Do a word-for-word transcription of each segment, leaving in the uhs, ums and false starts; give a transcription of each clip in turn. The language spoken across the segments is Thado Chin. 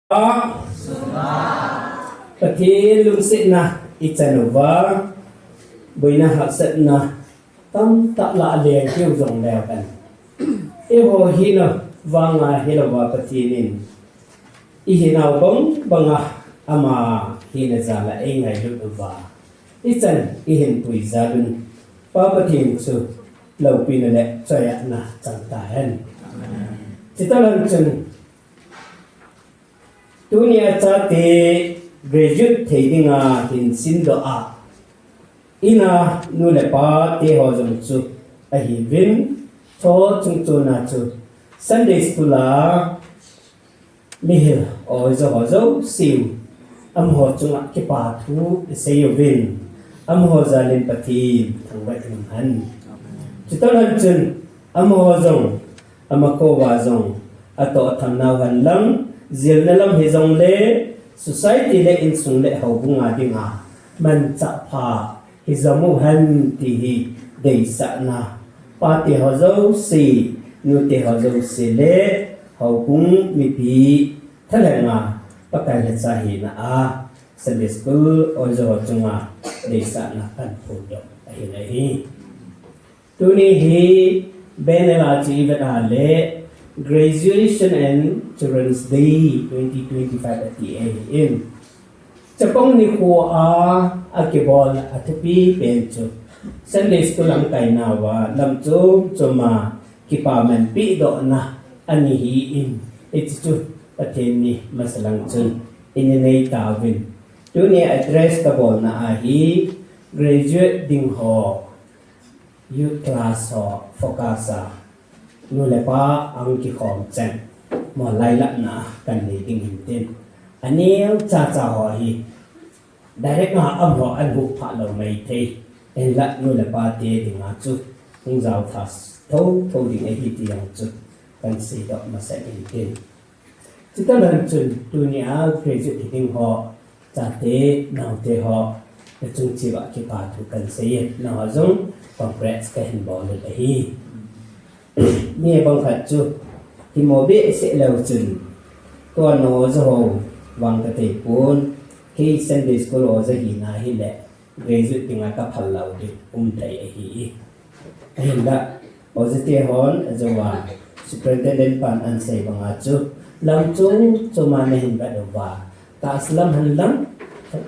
Pathen lungsetna ichan uva, boina hahsatna tamtah lah leng keu jong leu hen. Eiho hina vanga hilouva Pathen in ihinau bang banga ama hina jal a eingailut uva, ichan ihin puijal un, Pa Pathen chu loupina le choiatna chang tahen. Chutah lhon chun, tunia chate graduate thei dinga hin simdoh a, ina nu le pa teho jong chu ahiuvin, chua chungchona chu Sunday School a mihil oja ho jouse u, amaho chunga kipa thu isei uvin, amaho jal in Pathen thangvah in umhen. Chutah lhon chun, amaho jong, amakouva jong, atoh athamnau henlang, jilna lam hijongle, society le insung le houbunga dinga manchah pha hijom uhen ti hi deisahna, pate ho jouse, nute ho jouse le houbung mipi thalhenga Pakai lhacha hina a Sunday School oja ho chunga deisahna kahin phondoh ahi. Tuni hi banner a chu ivet a le, Graduation and Children's Day twenty twenty-five ati ahin. Chapang nikho a akibol athupi pen chu Sunday School lamkainauva lam chom choma kipaman pehdohna ani ahin, hiche chu Pathen ni masalang chun ina nei tauvin. Tuni address kabolna a hi graduate ding ho, youth class ho focus a, nu le pa ahung kikhom cheng, mo lailahna kanei ding hintin. Aneocha cha ho hi direct a amaho ahin huhphah lou maithei. Hinlah nu le pate dinga chu hung jaotha thouthou ding ahi ti jong chu kahin seidoh masa hintin. Chutah lhon chun tunia graduate hiding ho, chate, naote ho, nachung cheh uva kipa thu kahin seiyin, nangho jong congrats kahin bol u ahi. Mi bang khat chu, himo behseh leu chun, tua oja ho vang kathei pon, kei Sunday School oja hina hile, graduate dinga kaphal lou ding umthei ahi. Ahinlah, ojate hon ajouva, superintendent pan ahinsei banga chu, lam chom choma nahin vet uva, tahsa lam henlang,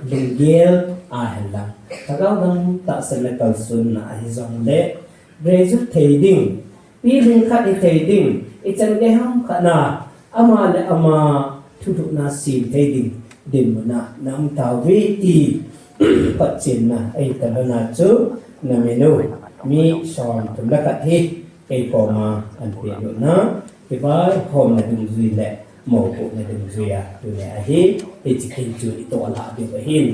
lunggel a henlang, lhagao dang tahsa nakalsonna ahijongle, graduate thei ding, pilhing khat hithei ding, ichan gei ham khat na, ama le ama thulhuhna sem thei ding dinmun a naum tauve ti, phatchenna ahi talhon a chu, naminu mi somthum le khat hi kei koma ahin pelut na, kivaihomna dungjui le mopohna dungjuia tunia hi hiche kin chu itoh lhah diu ahin.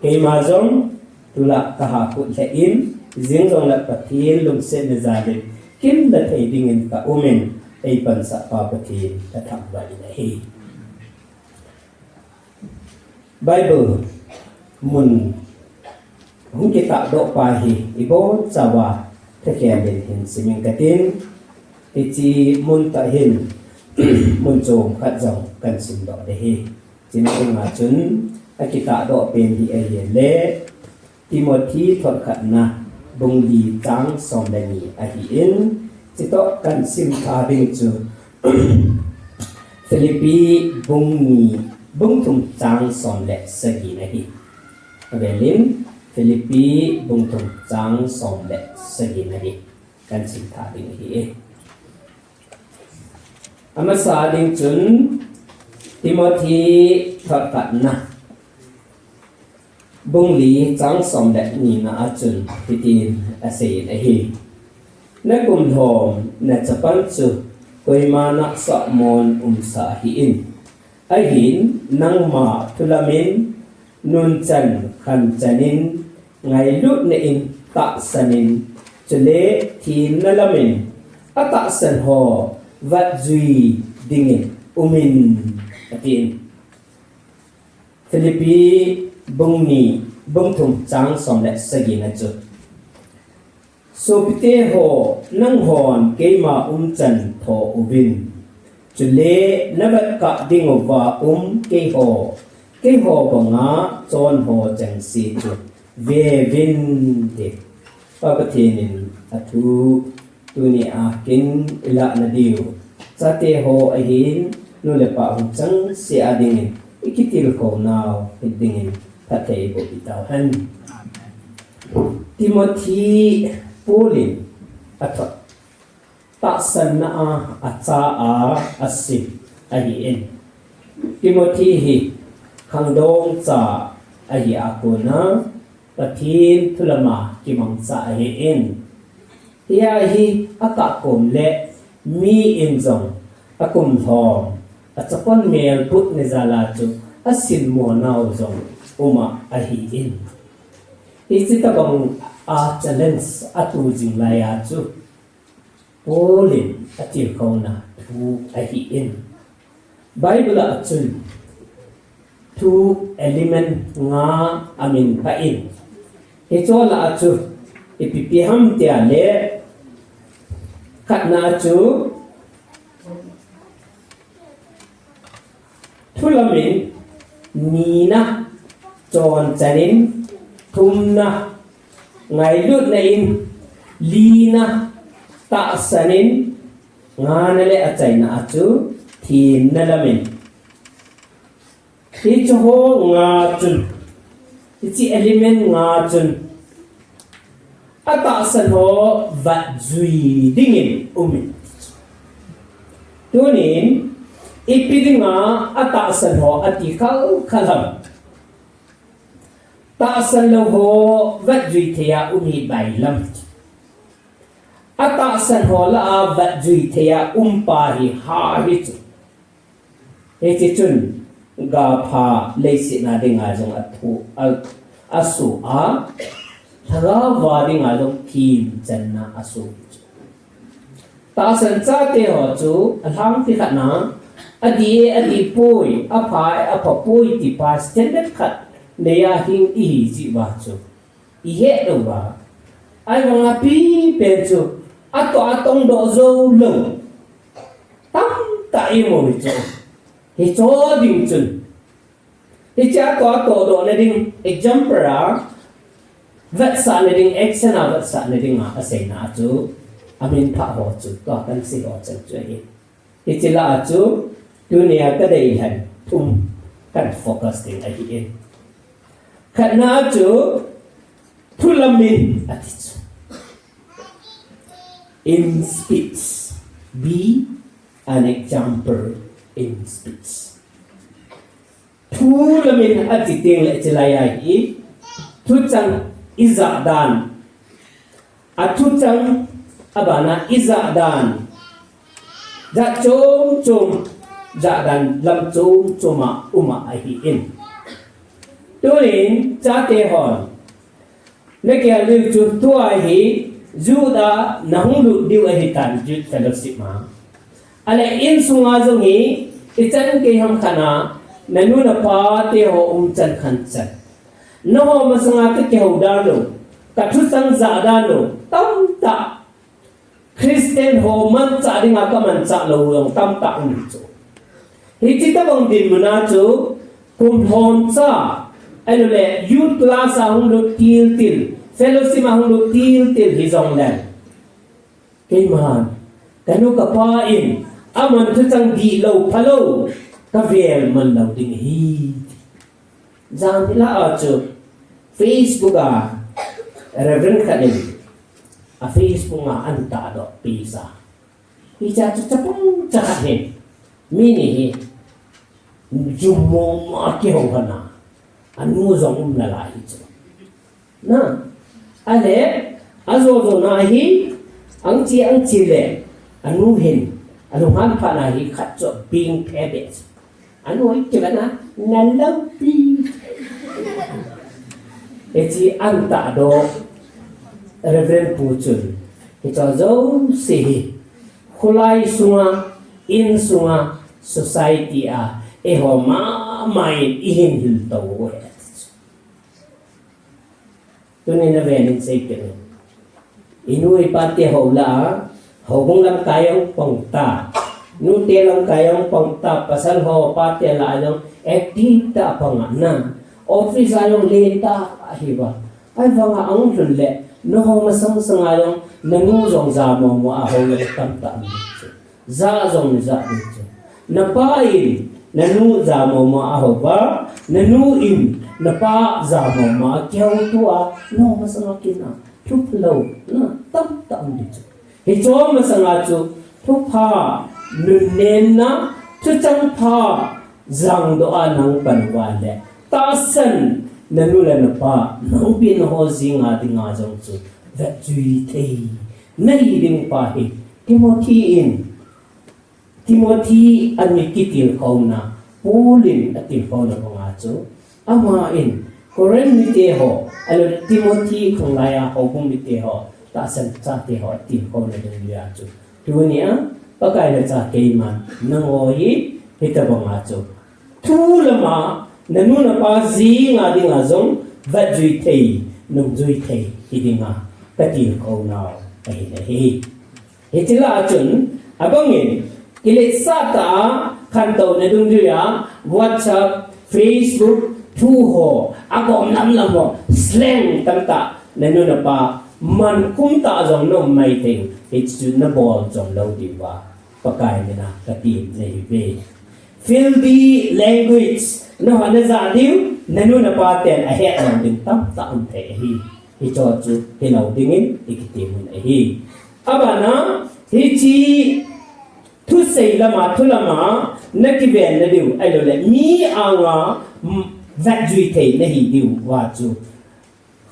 Keima jong tulai kaha kut lheh in, jing jongle Pathen lungsetna jal in, kin la thei dingin kaumin, eipansah Pa Pathen kathangvah in ahi. Bible mun hung kitahdoh pa hi ibonchauva thakhel in hin simin katin, hiche mun tah hin mun chom khat jong kahin simdoh ding ahi. Hiche mun a chun akitahdoh pen hi ahile, Timothy thot khatna bung li chang som le ni ahin, chutah kahin sim tha ding chu Philippi bung ni, bung thum chang som le sagi na ahi. Avelin, Philippi bung thum chang som le sagi na ahi. Kahin sim tha ding ahi. Amasa ding chun Timothy thot khatna bung li chang som le ni na a chun hitin aseiyin ahi. Nakum lhom nachapang chu koima nahsah mon umsa hih in. Ahin nangma thulam in nunchan khanchan in ngailutna in tahsan in, chule thina lam in atahsan ho vatjui dingin umin, atin. Philippi bung ni, bung thum chang som le sagi na chu. Sopite ho, nanghon keima umchan tho uvin. Chule navet kah ding uva um keiho, keiho banga chon ho chengse chu veuvin ti. Pa Pathen in athu tuni a kin ilah na diu. Chate ho ahin nu le pa hung chengse a dingin ikitilkhou nau hi dingin phatthei boh itau hen. Timothy Paul in athot tahsanna a, acha a, asim ahin. Timothy hi khangdong cha ahi a kona Pathen thu lama kimangcha ahin. Hia hi akah kom le mi in jong akum lhom, achapon mel put ni jala chu asim mo nau jong uma ahin. Hichi tabang a challenge atu jing lai a chu Paul in atilkhouna thu ahin. Bible a chun thu element nga amin pha in. Hicho lah a chu ipi ipi ham tia le khatna chu Thu lamin, nina, chonchan in, thumna, ngailutna in, lina, tahsan in, ngana le achaina a chu, themna lamin. Hichu ho nga chun, hichi element nga chun, atahsan ho vatjui dingin umin. Tunin, ipi dinga atahsan ho ati khalkhal ham. Tahsan lou ho vatjui thei a um hi bailam. Atahsan ho lah a vatjui thei a um pa hi ha hi chu. Hichi chun, gapha leiset a dinga jong athu, a, asu a, lhagao va dinga jong themchanna asu. Tahsan chate ho chu, alhangpi khat na, adi e, adi poi, apha e, apha poi, ti pa standard khat, nei a hing ihi jeh uva chu. Ihe lou va. Ahivang a pipen chu, atoh a tongdoh jou lou. Tamtah imu hi chu. Hicho ding chun. Hiche atoh a tohdoh na ding, example a, vetsahna ding, action a vetsahna ding a, aseina a chu, amin pha ho chu, tua kan sei ho chan chu ahi. Hiche lah a chu, tunia kadei hen, thum, kan focus ding ahi e. Khatna chu, thu lamin ati chu. In speech, be an example in speech. Thu lamin ati teng le chilai a hi, thuchang ijah dan, athuchang abana ijah dan, jat chom chom, jat dan lam chom chom a um a ahi in. Tunin, chate hon, na kihal diu chu tua hi, Judah na hung lut diu ahi tan, Youth Fellowship ma. Ale insunga jong hi, ichan kei ham khat na, nanu napa te ho um chan khan chan. Nangho masanga kakihou dan lou, kathuchang jah dan lou, tamtah Christian ho manchah dinga kamanchah lou jong tamtah um chu. Hichi tabang dinmun a chu, kum lhomcha, ahilou le youth class a hung lut til til, fellowship a hung lut til til hijong le. Keiman, kanu kapa in, aman thuchang dihlou phalou, kavel man lou ding ahi. Jan hi lah a chu, Facebook a, Reverend khat in, a Facebook a an tahdoh pisa. Hicha chu chapang cha khat hi, mi ni hi, jum mong mong a kihou hana, anu jong um nalai hi chu. Na, ale, ajo jo na hi, angchi angchi le, anu hin, alunghan pha na hi khat chu bing phe be. Anu hi kila na, na lampi. Hichi an tahdoh, Reverend Pu chun, hicho jouse hi, kholai sunga, in sunga, society a, eiho mama in ihin hil tou e. Tunin na venin sei kit in. Inu ipa te ho lah a, houbung lamkai jong pang ta. Nute lamkai jong pang ta, pasal ho pate lah a jong active ta pang a na. Office a jong lentah ahi uva. Ahivang a ahung lhun le, nangho masang sanga jong, nanu jong ja momo a hou le tamtah um ding chu. Ja jong naja ding chu. Napa in, nanu ja momo a hou uva, nanu in, napa ja momo a kihou tua, nangho masanga kin a, thupha lou, na tamtah um ding chu. Hiche masanga chu thupha nunnenna, thuchang pha jangdoh a nang pan uva le, tahsan nanu le napa, nang pi naho jinga dinga jong chu vetjui thei nahi ding pa hi Timothy in, Timothy a ni kitilkhouna, Paul in atilkhouna banga chu, ama in Corinth mite ho, ahilou le Timothy khanglai a houbung mite ho, tahsan chate ho atilkhouna dungjuia chu, tunia Pakai nacha keiman nangho hi hitobanga chu, thu lama nanu napa jinga dinga jong vetjui thei, nungjui thei hi dinga katilkhounau ahi, ahi. Hiche lah a chun, abangin, kiletsah tah a khantouna dungjuia, WhatsApp, Facebook, thu ho, agom lamlam ho, slang tamtah, nanu napa, mankhum tah jong naum maithei, hichu nabol jom lou diuva, Pakai mina kati nahiuve. Filthy language, nangho naja diu, nanu napa ten ahet lou ding tamtah um thei ahi. Hicho chu hilou dingin ikitem un ahi. Abana, hiche thusei lama, thu lama, nakiven nadiu, ahilou le, mi anga, mm, vetjui thei nahi diuva chu.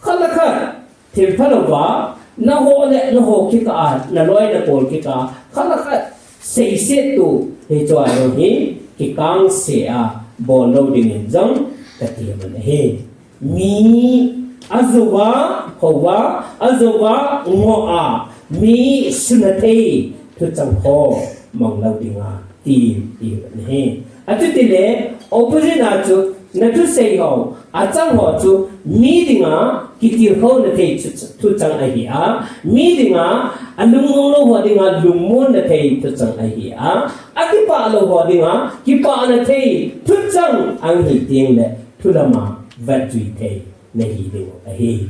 Khat le khat, thil phalou va, naho le naho kikah a, naloi nakol kikah a, khat le khat, seiset tu, hichua jong hi, kikangse a, bol lou dingin jong, kati ahi. Mi, ajouva, houva, ajouva, ngoh a, mi suna thei, thuchang ho, mang lou dinga, ti, ti ahi. Achutile, opposite a chu, nathusei ho, achang ho chu, mi dinga, kitilkhouna thei chu, thuchang ahi a, mi dinga, alungmong lou ho dinga, lungmonna thei thuchang ahi a, akipah lou ho dinga, kipahna thei thuchang ahi teng le, thu lama vetjui thei nahi diu ahi.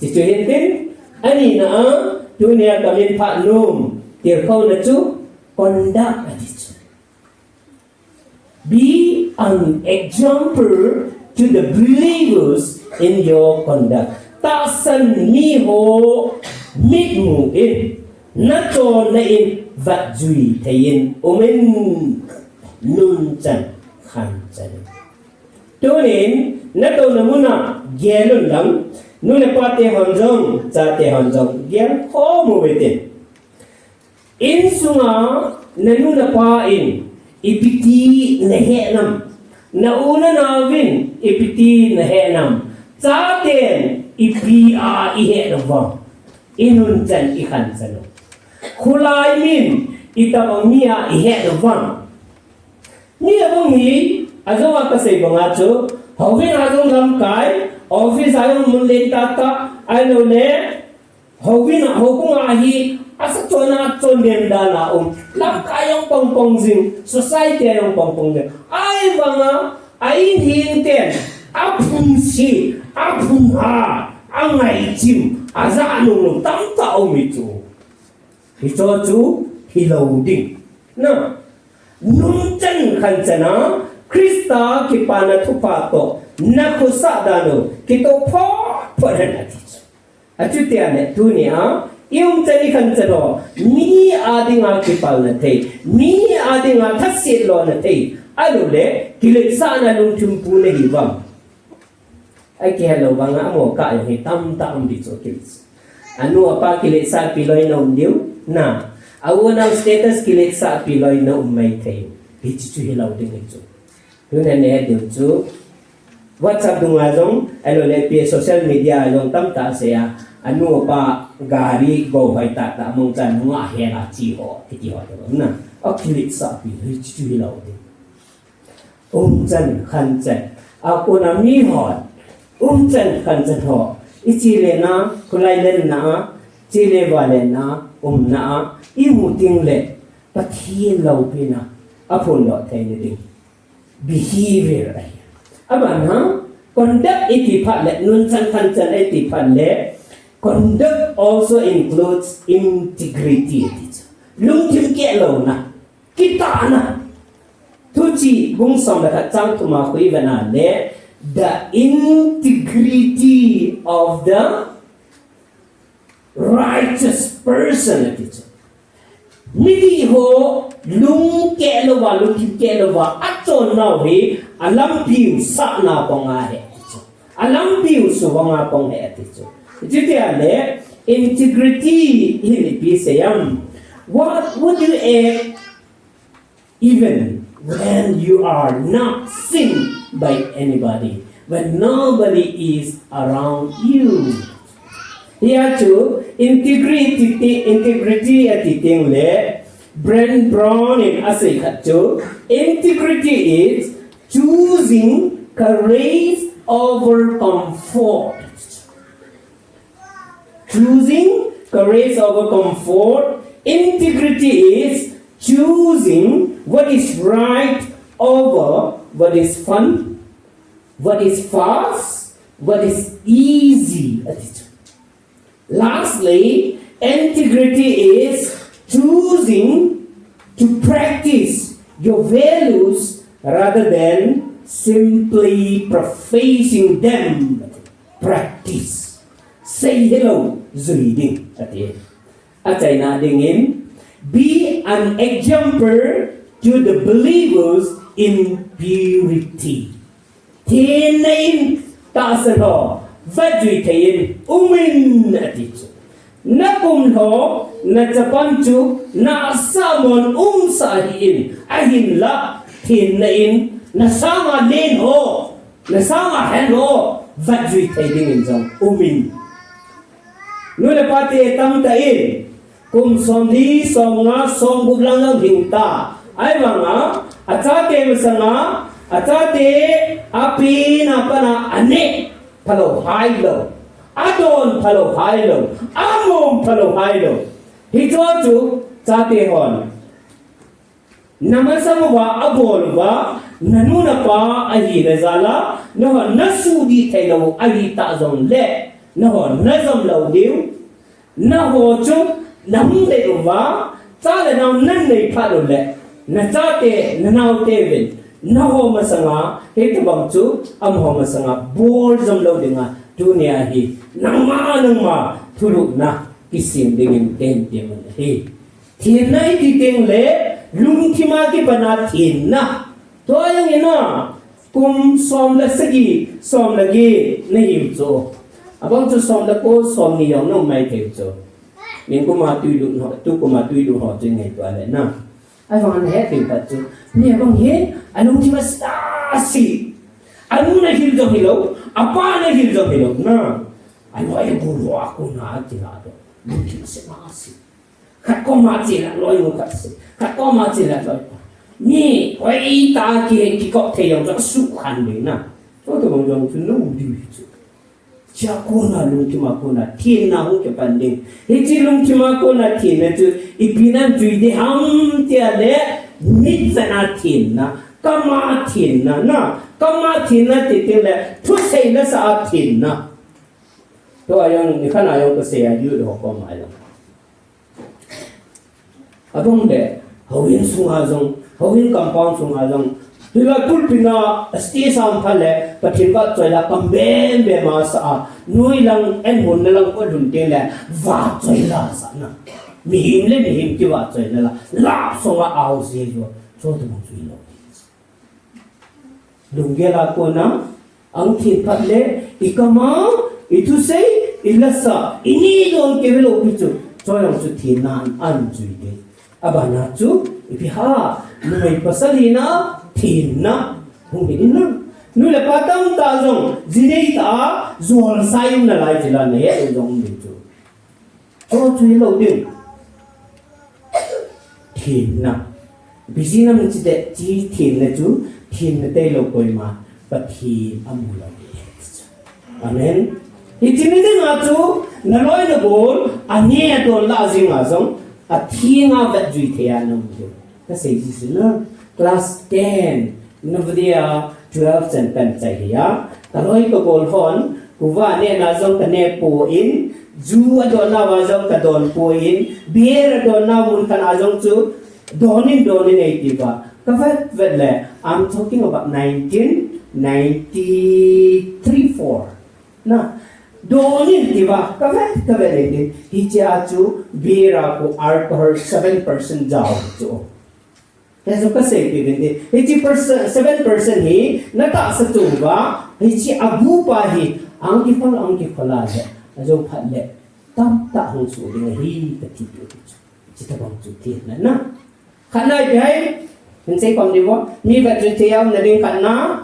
Chuche hin tin, anina a, tunia kamin phat nom, tilkhouna chu, conduct ati chu. Be an example to the believers in your conduct. Tahsan mi ho mitmu in, nachonna in vetjui thei in, umin nunchan khanchan. Tunin, natouna muna gel un lang, nu le pate hon jong, chate hon jong, gel khom uve tin. Insunga nanu napa in ipiti nahet nam, na u na nao vin ipiti nahet nam, chaten ipi a ihet uvam, inunchan ikhanchan u. Khulai min itobang mi a ihet uvam. Mi abang hi, ajou a kasei banga chu, houbung a jong lamkai, office a jong mun lentah tah, ahilou le, Houbung a, houbung a hi, asachon a chon dem dan a um. Lamkai jong pangpang jing, society a jong pangpang jing. Ahivanga, a in hing ten, aphung si, aphung a, angai chim, aja nung nung tamtah um hi chu. Hicho chu, hilou ding. Na, nunchan khanchan a, Christa kipana thupha toh, nakhosah dan u, kitoh phot phot hen ati chu. Achuti ahile tunia, i umchan i khanchan ho, mi a dinga kipalna thei, mi a dinga thaset lona thei, ahilou le, kiletsahna lungthim pu nahi uvam. Akihet lou vanga amo kah jong hi tamtah um ding chu kiletsah. Anu apa kiletsahpi loi na um diu, na. A u anao status kiletsahpi loi na um maithei. Hichu chu hilou ding hi chu. Tuna nahet diu chu, WhatsApp dunga jong, ahilou le pi social media jong tamtah asei a, anu apa gari go hoi tah tah mong chan nunga hela chi ho, kiti ho te na. Akiletsahpi hichu hilou ding. Umchan khanchan. Akona mi hon. Umchan khanchan ho. Ichi le na, khulai len na, chi le va le na, um na, imu ting le. Pathen loupina aphondoh theina ding behavior ahi. Abana conduct iti phat le, nunchan khanchan iti phat le, conduct also includes integrity iti chu. Lungthim kehlouna, kitahna. Thuchih bung som le khat chang thum a khu ivet na le, the integrity of the righteous person ati chu. Midih ho lungkeh louva, lungthim keh louva achon nau hi alampiu sahna pang ahi ati chu. Alampiu suvang a pang ahi ati chu. Chuti a le, integrity hi ipi seiyem? What would you act even when you are not seen by anybody, when nobody is around you? Hia chu integrity, integrity ati teng le, Brene Brown in asei khat chu, integrity is choosing courage over comfort. Choosing courage over comfort. Integrity is choosing what is right over what is fun, what is fast, what is easy. Lastly, integrity is choosing to practice your values rather than simply professing them. Practice. Sei hilou, jui ding ati. Achaina dingin, be an example to the believers in purity. Thenna in tahsan ho vajui thei in umin ati chu. Nakum lho, nachapang chu, nasah mon umsah hih in, ahinlah, thenna in, nasanga len ho, nasanga hen ho, vajui thei dingin jong umin. Nu le pa te tamtah in, kum somli, somnga, somgup lang lang hing ta. Ahivanga, achate masanga, achate apina pana aneh phalou hailou, adon phalou hailou, amom phalou hailou. Hichu chu chate hon namasang uva, abol uva, nanu napa ahina jal a, nahon nasuhdih theilou ahitah jongle, nahon najom lou diu. Naho chu nahung dei uva, cha le nao nanei phat uleh, nachate, nanaote uvin, naho masanga hitobang chu amaho masanga bol jom lou dinga, tunia hi nangma nangma thulhuhna kisem dingin kahin temun ahi. Thenna iti teng le, lungthim a kipana thenna. Tua jong ina, kum som le sagi, som le get nahiu chu. Abang chu som le ko, somni jong naum mai thei chu. Nikum a twilut ho, tukum a twilut ho chu ngaito le na. Ahivang nahet ding khat chu, mi abang hi alungthim asase. Anu nahil jong hilou, apa nahil jong hilou na. Aloi agol ho a kona akila doh. Lungthim asase. Khat koma che le loi mu khat se. Khat koma che le loi pa. Mi hoitah a ki, kikop thei jong chu asukhan ding na. Chutobang jong chu nom diu hi chu. Hichea kona lungthim a kona thenna hung kipan ding. Hiche lungthim a kona thenna chu ipi nan jui ding ham tia le, mitvet a thenna, kam a thenna na. Kam a thenna ti teng le, thusei nasah a thenna. Tua jong, nikhat a jong kasei a, youth ho koma jong. Abang le, houin sunga jong, houin compound sunga jong, hilai pulpit a stage a um phat le, Pathen vahchoi la kam bem bem a sa a, noi lang, en hon na lang ko lhun teng le, vahchoi la sa na. Mihem le mihem kivahchoi na la, la sunga au se jo, cho tu mo chui lo. Lunggel a kona, ahung thin phat le, ikam a, ithusei, ilasah, ineh don kei hilou pi chu, chujong chu thenna in ajui ding. Abana chu, ipi ham, numei pasal hina, thenna, hung hi ding na. Nu le pa tamtah jong, jinei tah a, jolsai um nalai jeh a nahet u jong um ding chu. Cho chu hilou ding. Thenna. Busy nam chi de chi thenna chu, thenna tailou koima, Pathen amu lou. Amen. Hiche ni dinga chu, naloi nagol, aneh adon lah jing a jong, atheng a vetjui thei a naum ding. Kasei ji chu na, class ten, Navodaya twelve chan kahin chai hi a, kaloi kagol hon, kuva nehna jong kaneh poi, ju adonna uva jong kadon poi, beer adonna mun khat a jong chu, donin, donin eiti uva. Kavet vet le, I'm talking about nineteen ninety-three four. Na, donin tia, kavet, kavet le din. Hichea chu, beer a khu alcohol seven percent jao chu. Hichu kasei pi vin din. Hiche percent, seven percent hi, natahsa chu uva, hiche abu pa hi, ang kikhol, ang kikhol a le, ajo phat le, tamtah hung soh ding ahi, kati pi chu. Hiche tabang chu ti na na. Khatna ipi ham, hin sei khom diu vo. Mi vetjui thei a umna ding khatna,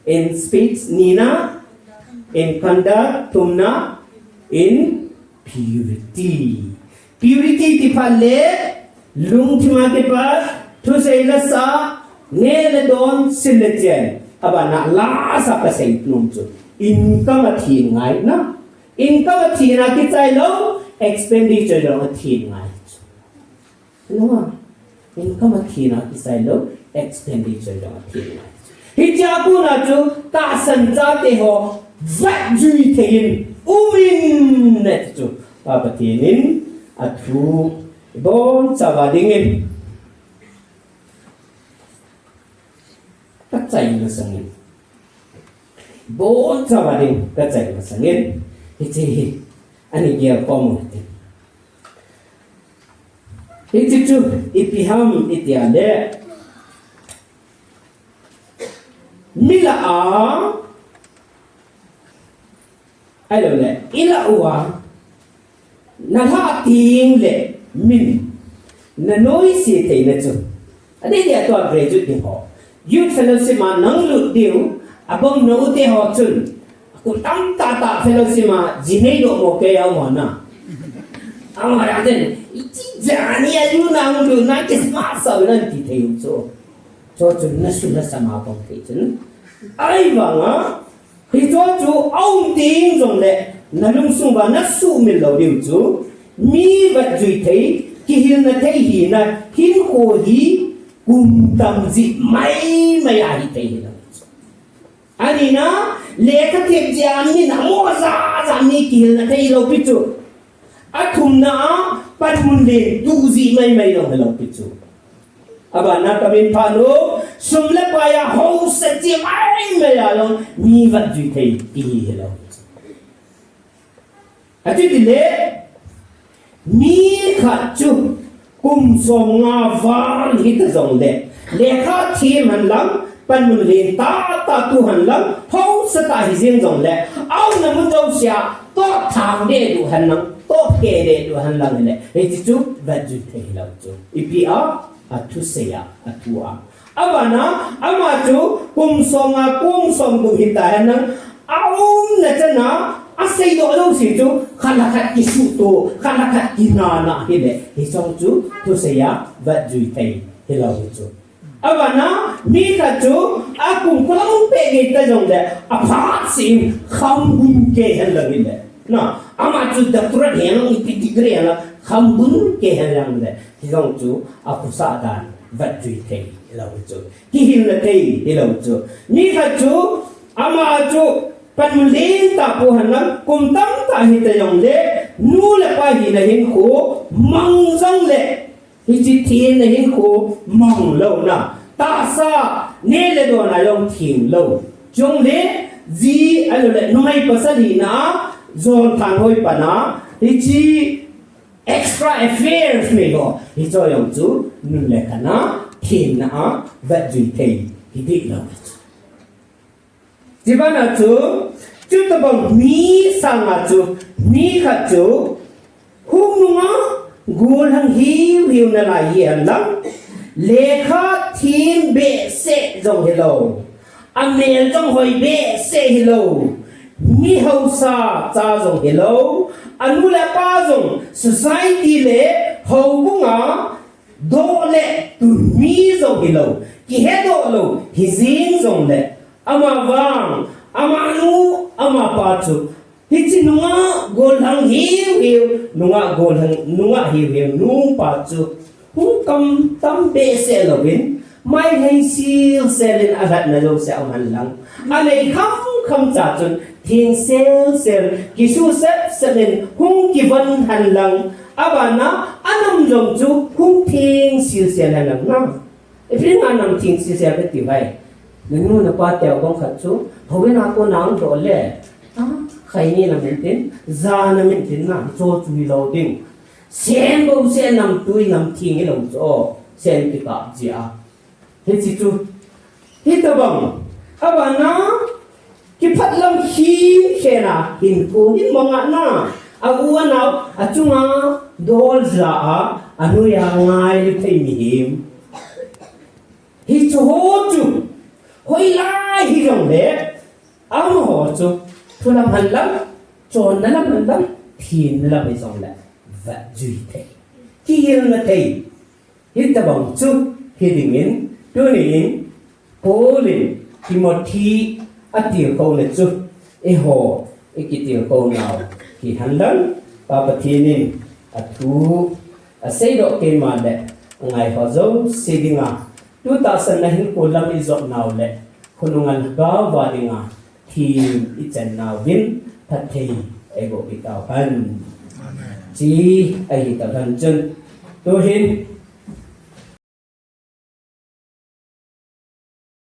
in speech, nina, in conduct, thumna, in purity. Purity ti phat le, lungthim a kipat, thusei le sa, neh le don, sil le chen. Abana lasa kasei nom chu. Income a thin ngai na. Income a thin a kichai lou, expenditure jong a thin ngai chu. Nunga, income a thin a kisai lou, expenditure jong a thin ngai. Hichea kona chu, tahsan chate ho, vetjui thei in, um in, ati chu. Pa Pathen in, athu, ibonchauva dingin. Kachai masangin. Bonchauva ding, kachai masangin. Hiche hi, ani gel khom u hite. Hiche chu, ipi ham, iti a le. Mi lah a, ahilou le, i lah uva, na lhah teng le, min, na noise theina chu. Adeh dia tua graduate ding ho. Youth fellowship a nang lut diu, abang nou te ho chun. Kum tamtah tah fellowship a, ji nei doh mo kei a um na. Ama ya den, iti jani a yu nang lut na Christmas a u nan ti thei u chu. Chu chun na sun na sama pang thei chun. Ahivanga, hichu chu aum teng jongle, na lungsung uva na sumil lou diu chu. Mi vetjui thei, kihilna thei hina, hinkho hi, kum tam jeh maimai a hithei hilou chu. Anina, lekha them jeh a min amo ja ja mi kihilna thei lou pi chu. Athumna a, panmun len tu jeh maimai jong hilou pi chu. Abana kamin phat u, sum le pai a haosa jeh maimai a jong mi vetjui thei ti hi hilou. Achuti le, mi khat chu kum som nga val hita jongle, lekha them hen lang, panmun len tah tah tu hen lang, haosa tah hijeng jongle, aumna mun jousea, toh thang deh du hen lang, toh keh deh du hen lang hile, hiche chu vetjui thei hilou chu. Ipi a, athusei a, athu a. Abana, ama chu kum som nga, kum som gup hita hen lang, aumna chan a, asei doh jouse chu, khat le khat kisuhto, khat le khat kinana hile, hiche chu thusei a vetjui thei hilou hi chu. Abana, mi khat chu, akum kholom peh gei ta jongle, aphat seh in, kham gun keh hen lang hile. Na, ama chu doctorate hen lang, ipi degree hen lang, kham gun keh hen lang hile. Hijong chu, akhosah dan, vetjui thei hilou chu. Kihilna thei hilou chu. Mi khat chu, ama chu, panmun len tah pu hen lang, kum tamtah hita jongle, nu le pa hina hinkho, mang jongle, hiche thina hinkho, mang lou na. Tahsa, neh le don a jong theng lou. Chule, ji, ahilou le, numei pasal hina, jon thanhoi pana, hiche, extra affairs nei ho. Hiche jong chu, nu le kha na, themna a, vetjui thei, hidih lou. Chubana chu, chutabang mi sanga chu, mi khat chu, hung nunga, gollhang hiu hiu nalai hi hen lang, lekha them behseh jong hilou. Amel jong hoi behseh hilou. Mi haosa cha jong hilou. Anu le apa jong society le houbung a doh le tun mi jong hilou. Kihedoh lou hijeng jongle. Amavang, amanu, amapa chu. Hiche nunga gollhang hiu hiu, nunga gollhang, nunga hiu hiu, nupa chu. Hung kam tam behseh louvin, mai lhei silsel in a lhatna jouse a um hen lang. A nei khamkham cha chun, theng silsel, kisu sepsep in, hung kivon hen lang. A bana, a nam jong chu, hung theng silsel hen lang na. Ipi dinga nam theng silsel kati u ham. Nanu napa teu bang khat chu, houin a kona hung doh le. Ah, khai ni na min tin, ja na min tin na, cho chu hilou ding. Sen bou sen nam tui nam theng hilou chu, sen kikap jia. Hiche chu, hitobang, a bana, kiphat lam hi, khena, hinkho, hin manga na, a u a nao, a chunga, dol ja a, a noiya ngai thei mihem. Hichu ho chu, hoilai hijongle, amaho chu, thu lam hen lang, chonna lam hen lang, thina lam hijongle, vet jui thei. Kihilna thei. Hitobang chu, hi dingin, tuni in, Paul in, Timothy, a tilkhouna chu, eiho, i kitilkhounau, hi hen lang, Pa Pathen in, a thu, a seidoh keima le, a ngai ho jouse dinga, tu tahsan a hinkho lam i jot nau le, khonunga lhagao va dinga, thim i chan nau vin, phatthei eiboh peh tau hen. Chi ahi tah hen chun, tu hin,